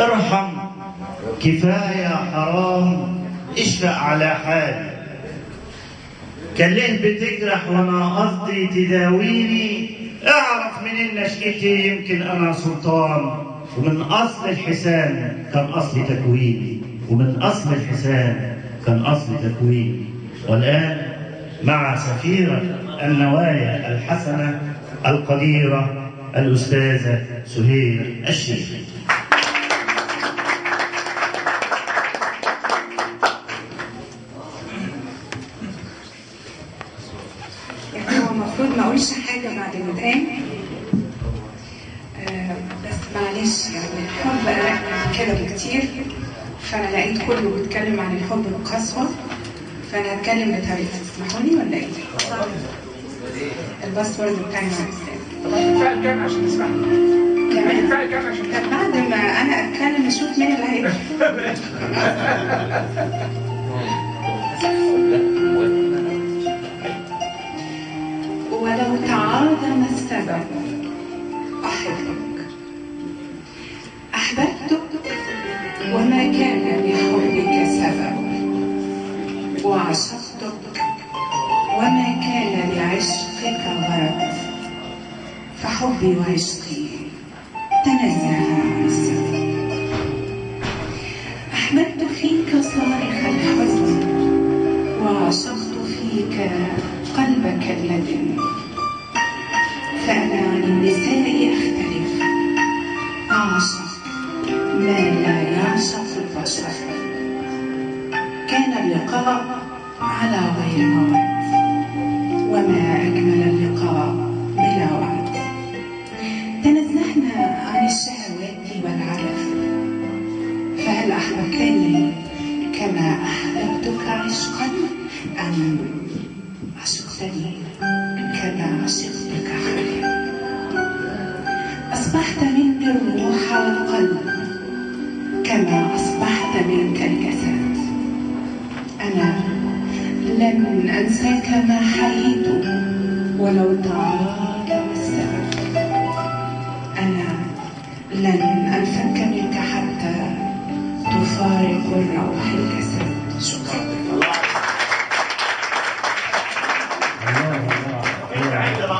ارحم كفاية حرام، اشفق على حالي. كان ليه بتجرح وانا قصدي تداويني؟ اعرف منين نشأتي، يمكن انا سلطان، ومن اصل الحسان كان اصل تكويني، ومن اصل الحسان كان اصل تكويني. والان مع سفيرة النوايا الحسنة القديرة الأستاذة سهير الشيخ. يعني هو المفروض ما اقولش حاجة بعد ما اتقال، بس معلش، يعني الحب أرق من كده بكتير، فأنا لقيت كله بيتكلم عن الحب بقسوة، فأنا هتكلم بطريقتي. تسمحوا لي ولا إيه؟ ال password بتاعي مع الأستاذ. طب هتدفعي كام عشان تسمحي؟ هتدفعي كام عشان؟ طب بعد ما أنا أتكلم نشوف مين اللي هيدفع. ولو تعاظم السبب أحبك، أحببتك وما كان لحبك سبب، وعشقتك وما كان لعشقك غرض، فحبي وعشقي تنزه عن السبب. أحببت فيك صارخ الحزن، وعشقت فيك قلبك اللدن، فأنا عن النساء أختلف، أعشق ما لا يعشق البشر. كان اللقاء على غير موعد، وما أجمل اللقاء بلا وعد. تنزهنا عن الشهوات والعبث، فهل أحببتني كما أحببتك عشقا، أم عشقتني كما عشقتك حبا؟ أصبحت مني الروح والقلب كما أصبحت منك الجسد. أنا لن أنساك ما حييت ولو تعاظم السبب. أنا لن أنفك منك حتى تفارق الروح الجسد. شكرا.